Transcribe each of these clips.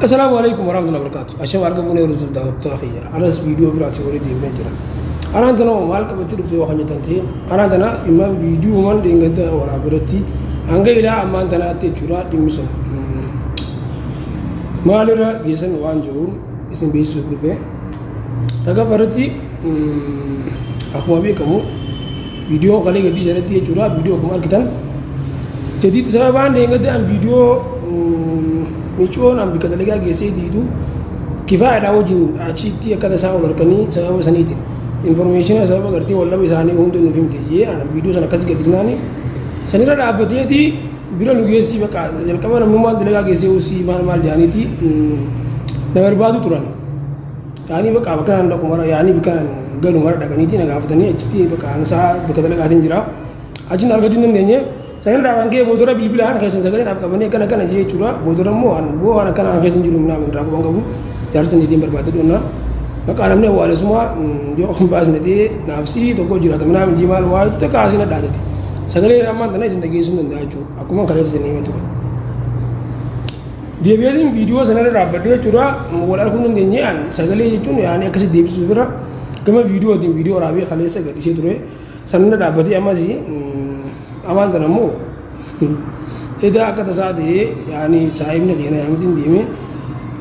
Assalaamu alaikum warahmatullahi wabarakatuh. Ashama harka fuunee hordoftoota daawwattoota kiyya. Anas viidiyoo biraatiin walitti deemnee jira. Anaan tana maal qabattee dhufte yoo kan jettan ta'e anaan tana dhimma viidiyooman dheengadda waraabee irratti hanga ilaa ammaan tanaatti jechuudha dhimmi sun maalirra geessan waan jiruun isin beeksisuuf dhufe. Takaffa irratti akkuma beekamu viidiyoo kalee gadhiise irratti jechuudha viidiyoo akkuma argitan jadiitti sababaan dheengadda an viidiyoo micoon an bikka dalagaa geessee diidu kifaayadhaa wajjin achitti akka tasaa ol harkanii sababa saniitiin informeeshina sababa gartee wallaba isaanii hunda nuuf himte jee ana viidiyoo sana akkas gadhiisnaani sanirra dhaabbateeti bira nu geessii bakka jalqaba namnummaan dalagaa geessee usii maal maal jaaniiti na barbaadu turan. Yaanii bakka bakka naan dhaqu mara yaanii bakka naan galu mara dhaqaniiti na gaafatanii achitti bakka an isaa bakka dalagaatiin jira. Achi na argachuu hin dandeenye. Sanirraa kan ka'e boodara bilbilaan keessan sagalee naaf qabanii akkana akkana jee jechuudha. Boodara immoo an boo waan akkana an keessa hin jiru naaf irraa quban qabu. Jaarsa niitiin barbaade dhonnaan. Bakka namni awwaalesuma yoo hin baasne ta'ee naaf sii tokko jiraata naaf hin maal waa takka asii na dhaadate. Sagalee ammaan tana isin dhageessuu hin danda'a jechuudha. Akkuma kaleessa isin himee ture. Deebi'eetiin viidiyoo sanarra dhaabbadhee jechuudha wal arguu hin dandeenye an sagalee jechuun yaani akkasi deebisuuf irra gama viidiyootiin viidiyoo waraabee kaleessa gadhiisee ture sanarra dhaabbatee ammas amaan kana immoo edaa akka tasaa ta'ee yaani saahibni keenya yaamitiin deemee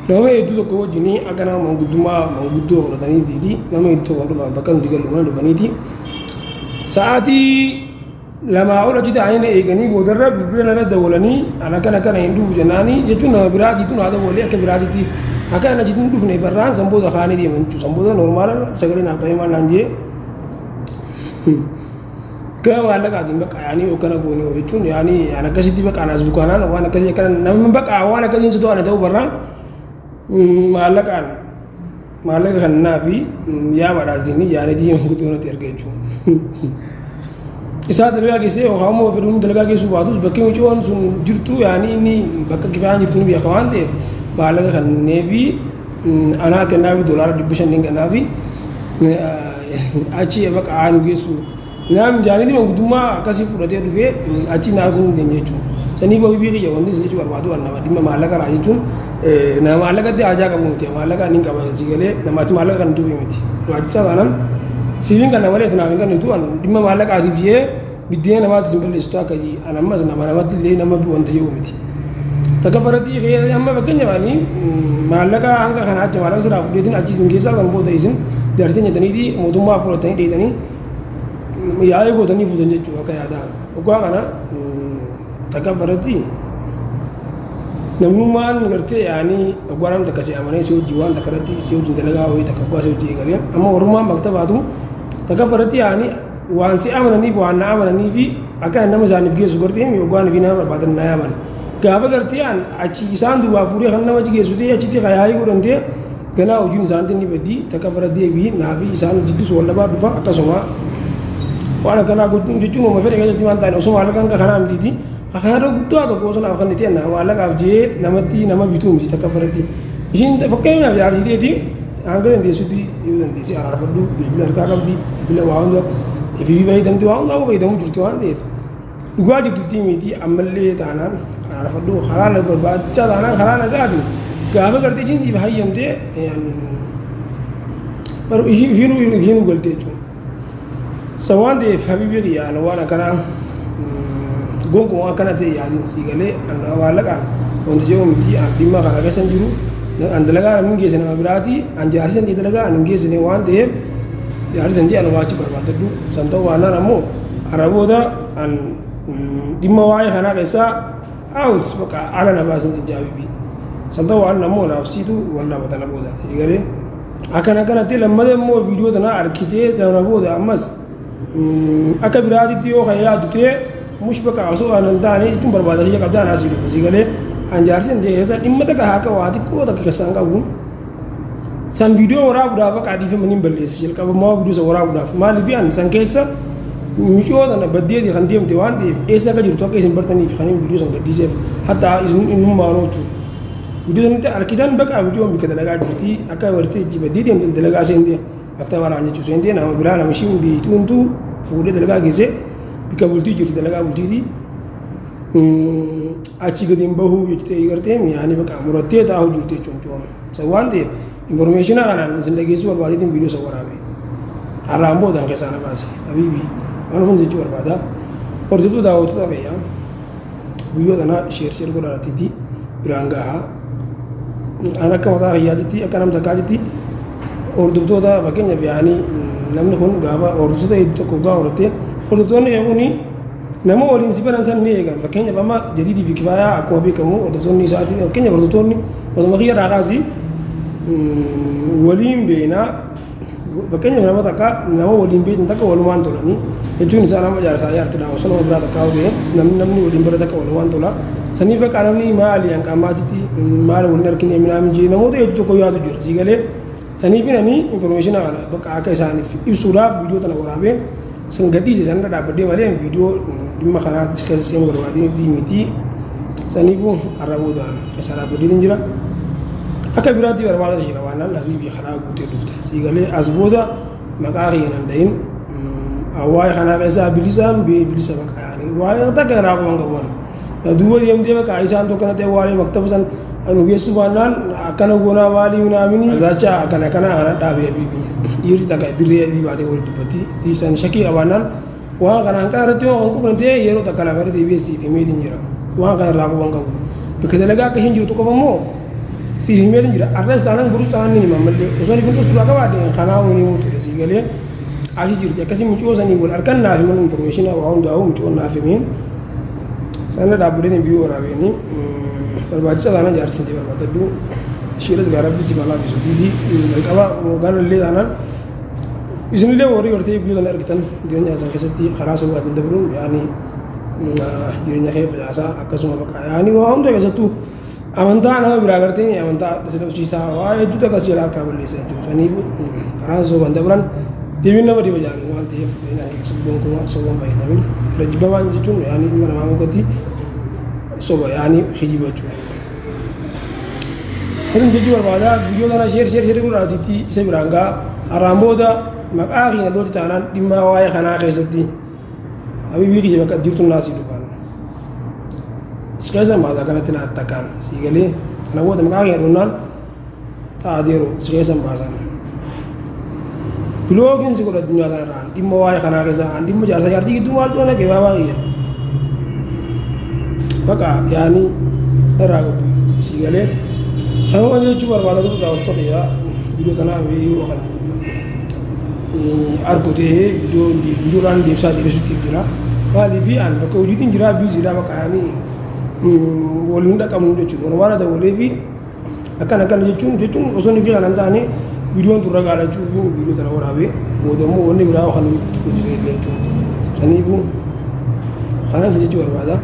nama hedduu tokko wajjin akka nama manguddummaa manguddoo fudhatanii diidi nama hedduu tokko dhufan bakka nuti gallu mana dhufaniiti sa'aatii lamaa ol achi taa'anii na eeganii boodarra bilbila narra dawwalanii an akkana akkana hin dhufu jennaanii jechuun nama biraatiitu naa dawwalee akka biraatiitti akka an achitti hin dhufne barraan san booda kaanii deeman jechuudha. San booda normaala sagalee naaf ta'ee maal naan jee gama maallaqaatiin bakka yaanii hokkana goone jechuun yaanii an akkasitti bakka anaas bukaanaan waan akkasii akkana namni bakka waan akkasiin si to'ane ta'uu barraan maallaqaan maallaqa kannaa fi yaa badhaasini yaanitii guutuu natti erga jechuudha. Isaa dalagaa geessee yookaan immoo fedhuun dalagaa geessuu baatus bakki mucoon sun jirtu yaanii inni bakka kifaayaan jirtu ni beeka waan ta'eef maallaqa kannee fi anaa kennaa fi doolaara 500 kennaa fi achi bakka aanu geessu. Naam jaaniti manguddummaa akkasii fudhatee dhufee achi na arguu hin dandeenye jechuudha. Saniif wabii kiyya wanti isin jechuu barbaadu an nama dhimma maallaqa irraa jechuun nama maallaqatti haajaa qabu miti. Maallaqa ani hin qaba si galee namaatti maallaqa kan tuufi miti. Barbaachisaa taanaan siifin kan malee naaf hin kennitu an dhimma maallaqaatiif jee biddeena namaatti isin balleessitu akka jii an ammas nama namatti illee nama wanta jedhu miti. Takka faratti amma fakkeenyaaf ani maallaqa hanga kana achi maallaqa sirraa fudheetiin achi isin keessaa kan booda isin jaartiin jettaniiti mootummaa fudhatanii dheetanii yaa'ii gootanii fuutan jechuudha akka yaadaa. Dhugaa kana takka baratti namnummaan gartee yaanii dhugaa namni takka si amanee si hojii waan takka irratti si wajjin dalagaa wayii takka dhugaa si hojii eegalee amma warrummaan bakka baatu takka baratti yaanii waan si amananiif waan na amananii fi akka nama isaaniif geessu gartee dhugaan fi nama barbaadan na yaaman. Gaafa gartee an achi isaan duubaa fuudhee kan nama achi geessu ta'e achitti yaa'ii godhan ta'e Ganaa hojiin isaaniitiin ni baddi takka fara deebii naafi isaan jiddus wal dhabaa dhufa akkasuma waan akkanaa gochuun jechuun uuma fedhe keessatti waan taane osoo maallaqa hanga kanaa mitiiti kanarra guddaa tokko osoo naaf kennite na maallaqaaf jee namatti nama bituu miti takka faratti ishiin fakkeenyaaf jaarsiteeti hanga dandeessutti yoo dandeesse araarfadhu bilbila harkaa qabdi bilbila waa hunda FB fayyadamti waa hundaa fayyadamu jirti waan ta'eef Dhugaa jirtutti miti ammallee taanaan araarfadhu karaa na barbaachisaa taanaan karaa nagaatiin gaafa gartee ishiin siif hayyamtee ishiinuu galtee jechuudha. Sa waan ta'eef habiibii kiyya ana waan akkanaa gonkumaa akkana ta'e yaadiin sii galee ana maallaqaan wanti jedhu miti an dhimma kana keessa hin jiru an dalagaa namni geesse nama biraati an jaarsi san dalagaa an hin geessine waan ta'eef jaarsi san anuma achi barbaadadhu san ta'uu baannaan ammoo Har'a booda an dhimma waa'ee kanaa keessaa out bakka ala na baasin jaabibi. San ta'uu waan ammoo naaf siitu wal dhaba tana booda. Egalee akkana akkanatti lammata immoo viidiyoo tana arkitee tana booda ammas akka biraatitti yoo kan yaaddu ta'e mush bakka osoo an hin taane jechuun barbaada kiyya qabdaa anaa sii dhufa sii galee an jaarsi hin ta'e keessa dhimma takka haa qabu haa xiqqoo takka keessaa hin qabu. San viidiyoo waraabuudhaaf bakka dhiifama niin balleessa jalqaba maa viidiyoo san waraabuudhaaf maaliif an san keessa micoo tana baddeeti kan deemte waan ta'eef eessa akka jirtu akka isin bartaniif kan viidiyoo san gadhiiseef hatta isin innummaanoo jechuudha. Viidiyoo sanitti arkitan bakka micoon bikka dalagaa jirti akka bartee itti baddee deemte dalagaa seente bakka waraan jechuu seente nama biraa nama ishiin beektuuntu fuudhee dalagaa geesse bikka bultii jirti dalagaa bultiiti. Achi gadi hin bahuu jettee gartee yaani bakka murattee taa'uu jirti jechuun cuun. San waan ta'eef information kanaan isin dhageessuu barbaadeetiin viidiyoo san waraabe. Har'aan boodaan keessaa na baase. Habiibi waan hundi jechuu barbaada. Hordoftoota daawwattoota kiyyaa guyyoo tana share share godhaatiiti biraan gahaa. An akka mataa kiyyaatitti akka nam takkaatitti hordoftoota fakkeenyaaf yaani namni kun gaafa hordoftoota hedduu tokko gaa horatte hordoftoonni kee kuni nama waliin si baran san ni eegan. Fakkeenyaaf amma Jadiidii fi Kifaayaa akkuma beekamu hordoftoonni isaati fakkeenyaaf hordoftoonni matuma kiyya irraa kaasi waliin beeknaa. Fakkeenyaaf nama takka nama waliin beektan takka walumaan tolanii jechuun isaa nama jaarsaa jaartidha osoo nama biraa takka ta'e namni namni waliin bara takka walumaan tola. Saniif bakka namni maali hanqa ammaatitti maali waliin argine minaamin jee namoota hedduu tokko yaadu jira sii galee. Saniif ani information kana bakka akka isaaniif ibsuudhaaf viidiyoo tana waraabee san gadhiise sanirra dhaabbadhee malee viidiyoo dhimma kanaatti keessa seenuu barbaadee miti. Saniifuu har'a boodaan keessa dhaabbadhee jira. Akka biraatti barbaada jira waan habiibi karaa guutee dhufte. Sii galee as booda maqaa kiyya nan dhahin waa'ee kanaa keessaa bilisaan bilisa bakka yaani waa'ee takka irraa quban qabu. Duuba deemtee bakka isaan tokko na ta'e waa'ee maktaba san nu geessuu baannaan akkana goonaa maalii minaamini zaacha akkana akkana kana dhaabee habiibi. Dhiirri takka dirree adii baatee walitti dubbatti. Isaan shakkii qabaannaan waan kana hanqaa irratti waan kan qufne ta'e yeroo takka lama irra deebi'ee siif himeetiin jira. Waan kana irraa quban qabu. Bakka dalagaa akka isheen jirtu qofa immoo siif himeetiin jira. Arras taanaan borus taanaan ni hima ammallee. Osoo inni kun suuraa qabaadhe kanaa wani himuu ture sii galee achi jirti. Akkasii mucoo sanii wal harkan naaf himan information waa hundaa'u mucoon naaf himeen. Sana dhaabbileen biyyoo waraabeenii barbaachisaa taanaan jaarsi ta'e barbaadadhu. Ishiiras gaa rabbi si balaa bisu diidii jalqaba hoggaan illee taanaan isinillee warri gartee biyyoo tana argitan jireenya keessan keessatti karaa sobaatiin dabruun yaani jireenya kee facaasaa akkasuma bakka yaani waa hunda keessattuu amantaa nama biraa gartee amantaa si dhabsiisaa waa hedduutu akkas jalaa harkaa balleessa jechuudha. Saniif karaan sobaan dabran deebiin nama dhiba jaan waan ta'eef jireenya kee keessatti gonkumaa sobaan fayyadamin. Irra jibbamaan jechuun yaani ilma namaa mukatti soba yaani kijiba jechuudha. Sanin jechuu barbaada viidiyoo kana share share share godhaatiitti isa biraan ga'a. Har'aan booda maqaa keenya looti taanaan dhimma waa'ee kanaa keessatti habiibii kiyya bakka jirtu naasii dhufaan. Si keessa baasa kanatti naa takkaan sii galee kana booda maqaa keenya dhoonnaan ta'adeeroo si keessa baasan. Bilookiin si godha addunyaa kanarraan dhimma waa'ee kanaa keessa aan dhimma jaarsa jaartii gidduu maaltu na gabaabaa kiyya. Baqa yaani irraa qabu sii galee kanuma jechuu barbaada godhu daawwattoota kiyya viidiyoo tanaa viidiyoo kan argu ta'ee viidiyoodhaan deebisaa deebisuutti jira. Maaliif an bakka hojiitiin jira biiziidha bakka yaani waliin dhaqabnu jechuudha. Normaala dabalee fi akkana akkana jechuun jechuun osoo inni fi kanan taane viidiyoon tun ragaadha jechuuf viidiyoo tana waraabee booda immoo wanni biraa kan nutti dhufte jechuudha. Saniifuu kanas jechuu barbaada.